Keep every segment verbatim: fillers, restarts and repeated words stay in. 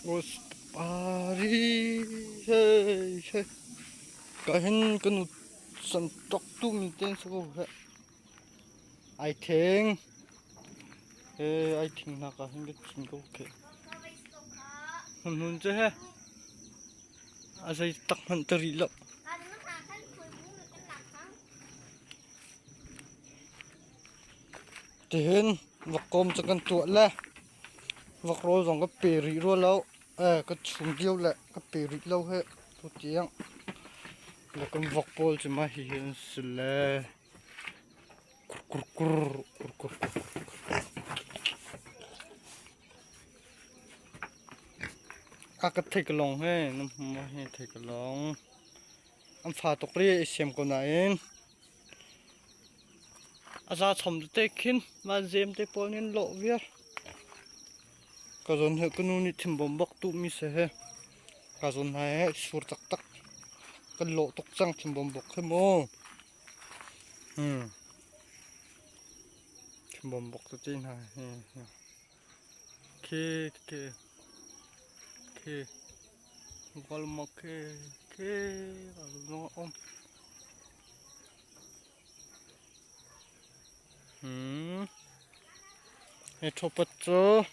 Rose pari, hei, hei. Ka hin ka nu san tok tu mi ten sa ko he. Ai theng. He, ai theng na ka hin ka chin ko ke. Hun hun che he. A zai tak man ta ri lo. Tihin, vakkawm chu kan tuah le. Vakrawl zong ka pe rih rua lo. Eh, ka chhum diau le, ka pe rih lo he. Tu tiang. Le kan vak pawl chu ma hi hin si le. Kur, kur, kur, kur, kur, kur. A ka thei ka long he, nam hma he thei ka long. An fa tok ri i siam ko na in. A za chom te khin, ma zem te pawl nin lo viar. Ka zon he ka nu ni thim bom bok tu mi se he. Ka zon hai he sur tak tak. Ka lo tok chang thim bom bok he mo. Hmm. Thim bom bok tu chin hai he. Khi, khi, khi. Gol mok khi, khi. Ka zon om. Hmm. He thopat chu.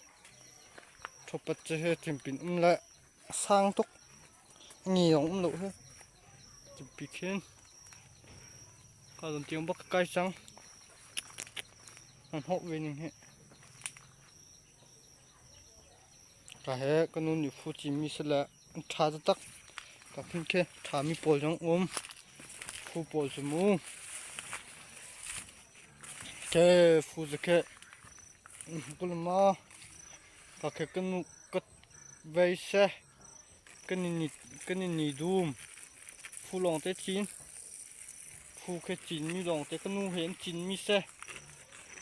Thopat chu he thimpin um le. Sang tuk. Ngi zong um lo he. Thimpi khin. Ka zon tiang bak kai chang. An hok ve ning he. Ka he ka nu ni fu chi mi se le. Tha ta tak. Ka khin khe tha mi pawl zong um. Fu pawl chu mu. Ke fu ze ke. Kulma. Ka ke ka nu ka vei se. Ka ni ni, ka ni ni dum. Fu long te chin. Fu ke chin mi long te ka nu hen chin mi se.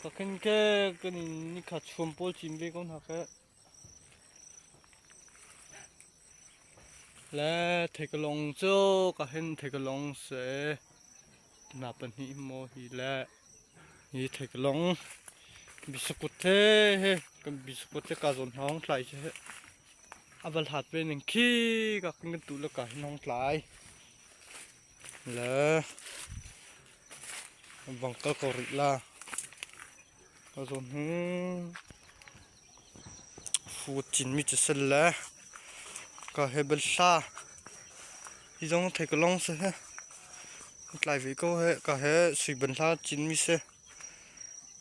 Ka khin ke ka ni ni ka chuam pawl chin ve ko na ke. Le thei ka long chu ka hin thei ka long se. Na pan hi mo hi le. Hi thei ka long. Biscuit te he. Ka biscuit te ka zon hong tlai che he. A bal hat pe ning khi ka kin tu le ka hin hong tlai. Le. Bang ka ko ri la. Ka zon hi. Fu chin mi che sel le. Ka he bel hla. Hi zong thei ka long se he. Tlai ve ko he ka he sui ben hla chin mi se.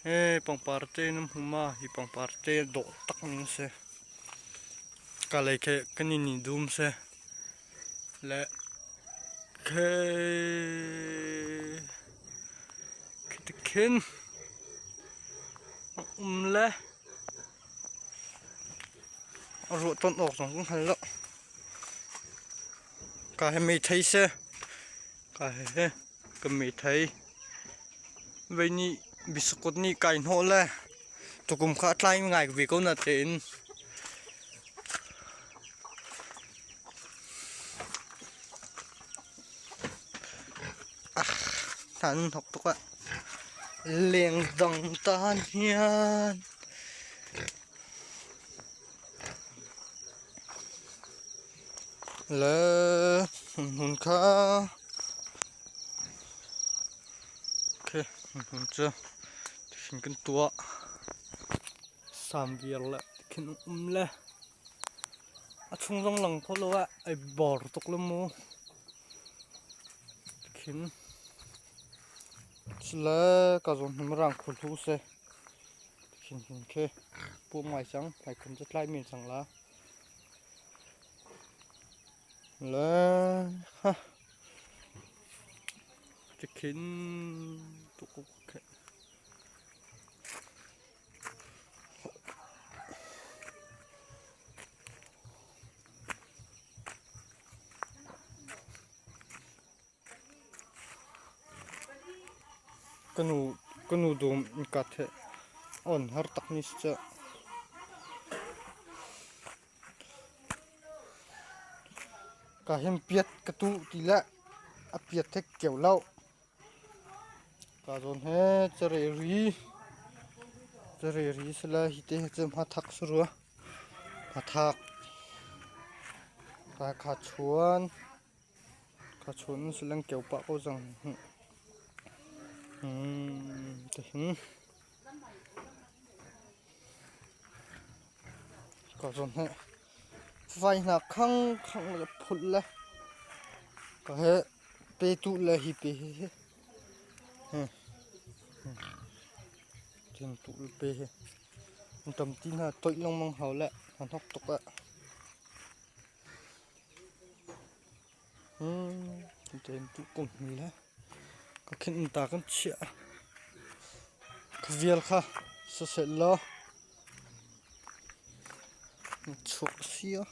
He pangpar te nam huma hi pangpar te do tak mi se. Ka lei khe ka ni ni dum se. Le khe khit khin um le. A ruah ton awk zong kong hal lo. Ka he mei thei se. Ka he he. Ka mei thei. Vei ni biscuit ni kai hnawh le. Tukum kha tlai ngai ka vi ko na te in. Ah, tan hok tuk ah. Leng dang tan hian. Le hun hun kha. Khe hun hun chu. Tihin kan tua. Sam vial le. Tihin um le. A chung zong lang pho lo a. Ai bor tuk le mu. Tihin. Chule ka zon him rang khul hu se. Khin khin khe. Pu mai chang, mai khun chat lai min chang la. Le ha. Khin tu ku khe. Ka nu, ka nu dum in ka the on har tak ni se. Ka hem piat ka tu ti la a piat thek keu lo. Ka zon he chare ri, chare ri se la hi te he chem ha thak su rua. Pha thak. Ka kha chuan, kha chuan sileng keu pah ko zang. Hmm, te hin. Ka zawn he. Vai hna khang khang le phulh le. Ka he pe tu le hi pe hi hi. Hmm. Tin tu le pe hi. Tam tin ha toih long mang hau le. Han hok tok a. Hmm, ten tu kum hni le. Ka khin ta kan chia. Ka vial kha sa se lo. Chuk sia.